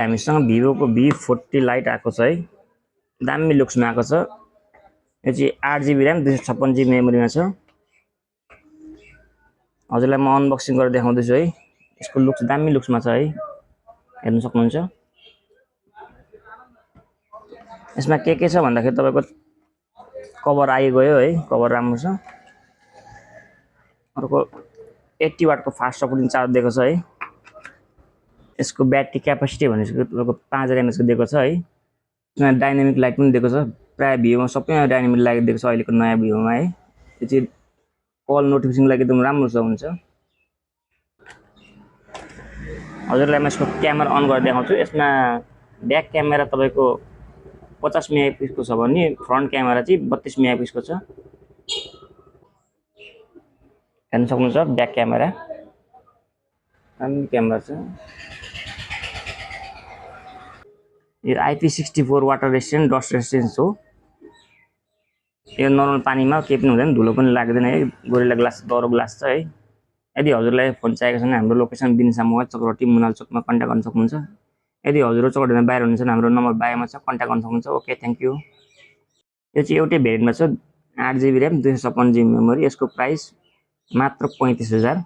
हामीसँग भिभोको V40 light आएको छ है, दामी लुक्समा आएको छ। यो चाहिँ 8GB ऱ्याम 256GB मेमोरीमा छ। हजुरलाई म अनबक्सिङ गरेर देखाउँदैछु है। यसको लुक्स दामी लुक्समा छ है, हेर्न सक्नुहुन्छ। यसमा के छ भन्दाखेरि तपाईको कभर आइगयो है, कभर राम्रो छ। अर्को 80 वाटको फास्ट सपोर्टिङ चार्ज दिएको छ है। यसको ब्याट्री क्यापेसिटी भनेको तपाईको 5000 mAh को दिएको छ है। यसमा डाइनामिक लाइट पनि दिएको छ। प्राय भिभोमा सबैमा डाइनामिक लाइट दिएको छ अहिलेको नयाँ भिभोमा है। यो चाहिँ कल नोटिफिकेसन लागि एकदम राम्रो छ हुन्छ। हजुरलाई म यसको क्यामेरा अन गरेर देखाउँछु। यसमा ब्याक क्यामेरा तपाईको 50 मेगापिक्सलको छ भने फ्रन्ट क्यामेरा चाहिँ 32 मेगापिक्सलको छ। हेर्न सक्नुहुन्छ ब्याक क्यामेरा, दामी क्यामेरा छ। यो IP64 water resistant dust resistance हो। यो नर्मल पानीमा केही पनि हुँदैन, धुलो पनि लाग्दैन है। गोरिल्ला ग्लास दरो ग्लास छ है। यदि हजुरलाई फोन चाहिएको छ भने हाम्रो लोकेसन बिन्सा मोबाइल चक्रवर्ती मुनाल चोकमा कन्ट्याक्ट गर्न सक्नुहुन्छ। यदि हजुर चक्रवर्तीमा बाहिर हुनुहुन्छ भने हाम्रो नम्बर बायोमा छ, कन्ट्याक्ट गर्न सक्नुहुन्छ। Okay, thank you. यो चाहिँ एउटै भेरिएन्टमा छ, 8GB ऱ्याम 256GB मेमोरी। यसको प्राइस मात्र 35000।